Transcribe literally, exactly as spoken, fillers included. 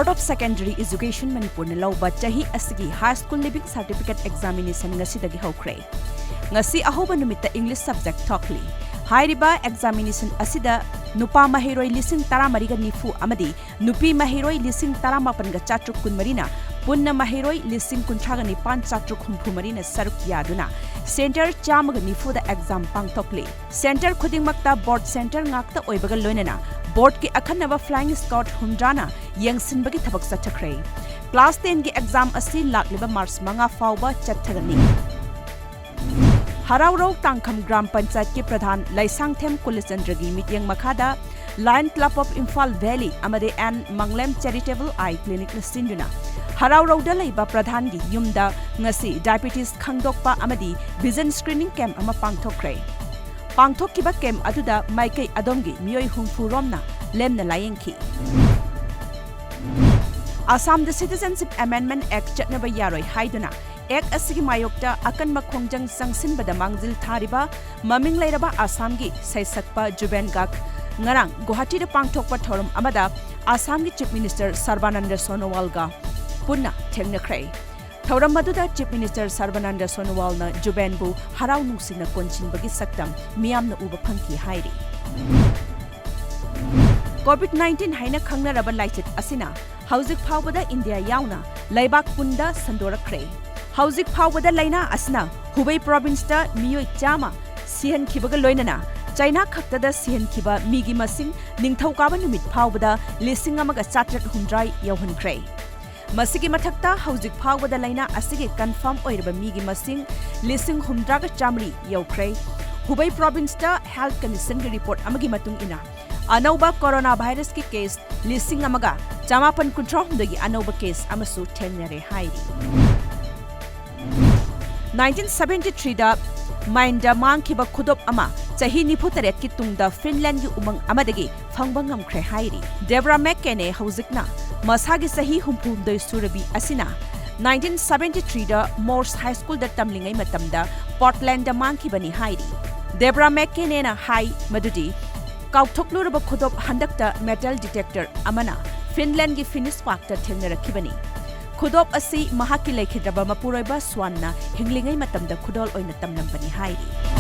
Board of Secondary Education ꯃꯅꯤꯄꯨꯔꯅ ꯂꯧꯕ ꯆꯍꯤ ꯑꯁꯤꯒꯤ High School Leaving Certificate Examination ꯉꯁꯤꯗꯒꯤ ꯍꯧꯈ꯭ꯔꯦ꯫ ꯉꯁꯤ ꯑꯍꯧꯕ ꯅꯨꯃꯤꯠꯇ English subject ꯊꯣꯛꯂꯤ꯫ ꯍꯥꯏꯔꯤꯕ examination ꯑꯁꯤꯗ ꯅꯨꯄꯥ ꯃꯍꯩꯔꯣꯏ ꯂꯤꯁꯤꯡ ꯇꯔꯥꯃꯔꯤꯒ ꯅꯤꯐꯨ ꯑꯃꯗꯤ ꯅꯨꯄꯤ ꯃꯍꯩꯔꯣꯏ ꯂꯤꯁꯤꯡ ꯇꯔꯥꯃꯥꯄꯟꯒ ꯆꯥꯇ꯭ꯔꯨꯛ ꯀꯨꯟꯃꯔꯤꯅ ꯄꯨꯟꯅ ꯃꯍꯩꯔꯣꯏ ꯂꯤꯁꯤꯡ ꯀꯨꯟꯊ꯭ꯔꯥꯒ ꯅꯤꯄꯥꯟ ꯆꯥꯇ꯭ꯔꯨꯛ ꯍꯨꯝꯐꯨ ꯃꯔꯤꯅ ꯁꯔꯨꯛ ꯌꯥꯗꯨꯅ center ꯆꯥꯝꯃꯒ ꯅꯤꯐꯨꯗ exam ꯄꯥꯡꯊꯣꯛꯂꯤ꯫ Center ꯈꯨꯗꯤꯡꯃꯛꯇ board center ꯉꯥꯛꯇ ꯑꯣꯏꯕꯒ ꯂꯣꯏꯅꯅ boardꯀꯤ ꯑꯈꯟꯅꯕ flying squad ꯍꯨꯝꯗ꯭ꯔꯥꯅ ꯌꯦꯡꯁꯤꯟꯕꯒꯤ ꯊꯕꯛ ꯆꯠꯊꯈ꯭ꯔꯦ꯫ Class tenꯒꯤ exam ꯑꯁꯤ ꯂꯥꯛꯂꯤꯕ March ꯃꯉꯥ ꯐꯥꯎꯕ ꯆꯠꯊꯒꯅꯤ꯫ ꯍꯔꯥꯎꯔꯧ ꯇꯥꯡꯈꯝ ꯒ꯭ꯔꯥꯝ ꯄꯟꯆꯥꯌꯠꯀꯤ ꯄ꯭ꯔꯙꯥꯟ ꯂꯩꯁꯥꯡꯊꯦꯝ ꯀꯨꯂꯆꯟꯗ꯭ꯔꯒꯤ ꯃꯤꯠꯌꯦꯡ ꯃꯈꯥꯗ Lion Club of Imphal Valley ꯑꯃꯗꯤ ꯑꯦꯟ ꯃꯪꯂꯦꯝ Charitable Eye Clinicꯅ ꯁꯤꯟꯗꯨꯅ ꯍꯔꯥꯎꯔꯧꯗ ꯂꯩꯕ ꯄ꯭ꯔꯙꯥꯟꯒꯤ ꯌꯨꯝꯗ ꯉꯁꯤ diabetes ꯈꯪꯗꯣꯛꯄ ꯑꯃꯗꯤ vision screening camp ꯑꯃ ꯄꯥꯡꯊꯣꯛꯈ꯭ꯔꯦ꯫ ꯄꯥꯡꯊꯣꯛꯈꯤꯕ camp ꯑꯗꯨꯗ ꯃꯥꯏꯀꯩ ꯑꯗꯣꯝꯒꯤ ꯃꯤꯑꯣꯏ ꯍꯨꯝꯐꯨ ꯔꯣꯝꯅ ꯂꯦꯝꯅ ꯂꯥꯌꯦꯡꯈꯤ꯫ ꯑꯁꯥꯝꯗ Citizenship Amendment Act ꯆꯠꯅꯕ ꯌꯥꯔꯣꯏ ꯍꯥꯏꯗꯨꯅ Act ꯑꯁꯤꯒꯤ ꯃꯥꯌꯣꯛꯇ ꯑꯀꯟꯕ ꯈꯣꯡꯖꯪ ꯆꯪꯁꯤꯟꯕꯗ ꯃꯥꯡꯖꯤꯜ ꯊꯥꯔꯤꯕ ꯃꯃꯤꯡ ꯂꯩꯔꯕ ꯑꯁꯥꯝꯒꯤ ꯁꯩꯁꯛꯄ ꯖꯨꯕꯦꯟ ꯒꯥꯔꯒ ꯉꯔꯥꯡ ꯒꯨꯋꯥꯍꯥꯇꯤꯗ ꯄꯥꯡꯊꯣꯛꯄ ꯊꯧꯔꯝ ꯑꯃꯗ ꯑꯁꯥꯝꯒꯤ Chief Minister ꯁꯔꯕꯥꯅꯟꯗ ꯁꯣꯅꯣꯋꯥꯜꯒ ꯄꯨꯟꯅ ꯊꯦꯡꯅꯈ꯭ꯔꯦ꯫ ꯊꯧꯔꯝ ꯑꯗꯨꯗ Chief Minister ꯁꯔꯕꯥꯅꯟꯗ ꯁꯣꯅꯣꯋꯥꯜꯅ ꯖꯨꯕꯦꯟꯕꯨ ꯍꯔꯥꯎ ꯅꯨꯡꯁꯤꯅ ꯀꯣꯟꯁꯤꯟꯕꯒꯤ ꯁꯛꯇꯝ ꯃꯤꯌꯥꯝꯅ ꯎꯕ ꯐꯪꯈꯤ ꯍꯥꯏꯔꯤ꯫ COVID nineteen ꯍꯥꯏꯅ ꯈꯪꯅꯔꯕ ꯂꯥꯏꯆꯠ ꯑꯁꯤꯅ ꯍꯧꯖꯤꯛ ꯐꯥꯎꯕꯗ ꯏꯟꯗꯤꯌꯥ ꯌꯥꯎꯅ ꯂꯩꯕꯥꯛ ꯄꯨꯝꯗ ꯁꯟꯗꯣꯔꯛꯈ꯭ꯔꯦ꯫ ꯍꯧꯖꯤꯛ ꯐꯥꯎꯕꯗ ꯂꯥꯏꯅꯥ ꯑꯁꯤꯅ ꯍꯨꯕꯩ provinceꯇ ꯃꯤꯑꯣꯏ ꯆꯥꯝꯃ ꯁꯤꯍꯟꯈꯤꯕꯒ ꯂꯣꯏꯅꯅ ꯆꯥꯏꯅꯥ ꯈꯛꯇꯗ ꯁꯤꯍꯟꯈꯤꯕ ꯃꯤꯒꯤ ꯃꯁꯤꯡ ꯅꯤꯡꯊꯧꯀꯥꯕ ꯅꯨꯃꯤꯠ ꯐꯥꯎꯕꯗ ꯂꯤꯁꯤꯡ ꯑꯃꯒ ꯆꯥꯇ꯭ꯔꯦꯠ ꯍꯨꯝꯗ꯭ꯔꯥ ꯌꯧꯍꯟꯈ꯭ꯔꯦ꯫ ꯃꯁꯤꯒꯤ ꯃꯊꯛꯇ ꯍꯧꯖꯤꯛ ꯐꯥꯎꯕꯗ ꯂꯥꯏꯅꯥ ꯑꯁꯤꯒꯤ confirm ꯑꯣꯏꯔꯕ ꯃꯤꯒꯤ ꯃꯁꯤꯡ ꯂꯤꯁꯤꯡ ꯍꯨꯝꯗ꯭ꯔꯥꯒ ꯆꯥꯃꯔꯤ ꯌꯧꯈ꯭ꯔꯦ꯫ ꯍꯨꯕꯩ provinceꯇ health commissionꯒꯤ report ꯑꯃꯒꯤ ꯃꯇꯨꯡ ꯏꯟꯅ, ꯑꯅꯧꯕ corona virusꯀꯤ case ꯂꯤꯁꯤꯡ ꯑꯃꯒ ꯆꯥꯃꯥꯄꯟ ꯀꯨꯟꯊ꯭ꯔꯥꯍꯨꯝꯗꯣꯏꯒꯤ ꯑꯅꯧꯕ case ꯑꯃꯁꯨ ꯊꯦꯡꯅꯔꯦ ꯍꯥꯏꯔꯤ꯫ Nineteen seventy threeꯗ ꯃꯥꯏꯟꯗ ꯃꯥꯡꯈꯤꯕ ꯈꯨꯗꯣꯞ ꯑꯃ ꯆꯍꯤ ꯅꯤꯐꯨ ꯇꯔꯦꯠꯀꯤ ꯇꯨꯡꯗ ꯐꯤꯟꯂꯦꯟꯒꯤ ꯎꯃꯪ ꯑꯃꯗꯒꯤ ꯐꯪꯕ ꯉꯝꯈ꯭ꯔꯦ ꯍꯥꯏꯔꯤ꯫ ꯗꯦꯕ꯭ꯔꯥ ꯃꯦꯛꯀꯦꯅꯦ ꯍꯧꯖꯤꯛꯅ ꯃꯁꯥꯒꯤ ꯆꯍꯤ ꯍꯨꯝꯐꯨꯍꯨꯝꯗꯣꯏ ꯁꯨꯔꯕꯤ ꯑꯁꯤꯅ nineteen seventy threeꯗ Morse High Schoolꯗ ꯇꯝꯂꯤꯉꯩ ꯃꯇꯝꯗ ꯄꯣꯔꯇꯂꯦꯟꯗ ꯃꯥꯡꯈꯤꯕꯅꯤ ꯍꯥꯏꯔꯤ꯫ ꯗꯦꯕ꯭ꯔꯥ ꯃꯦꯛꯀꯦꯅꯦꯅ ꯍꯥꯏ ꯃꯗꯨꯗꯤ ꯀꯥꯎꯊꯣꯛꯂꯨꯔꯕ ꯈꯨꯗꯣꯞ ꯍꯟꯗꯛꯇ metal detector ꯑꯃꯅ ꯐꯤꯟꯂꯦꯟꯒꯤ ꯐꯤꯅꯤꯁ ꯄꯥꯔꯛꯇ ꯊꯦꯡꯅꯔꯛꯈꯤꯕꯅꯤ꯫ ꯈꯨꯗꯣꯞ ꯑꯁꯤ ꯃꯍꯥꯛꯀꯤ ꯂꯩꯈꯤꯗ꯭ꯔꯕ ꯃꯄꯨꯔꯣꯏꯕ ꯁ꯭ꯋꯥꯟꯅ ꯍꯤꯡꯂꯤꯉꯩ ꯃꯇꯝꯗ ꯈꯨꯗꯣꯜ ꯑꯣꯏꯅ ꯇꯝꯂꯝꯕꯅꯤ ꯍꯥꯏꯔꯤ꯫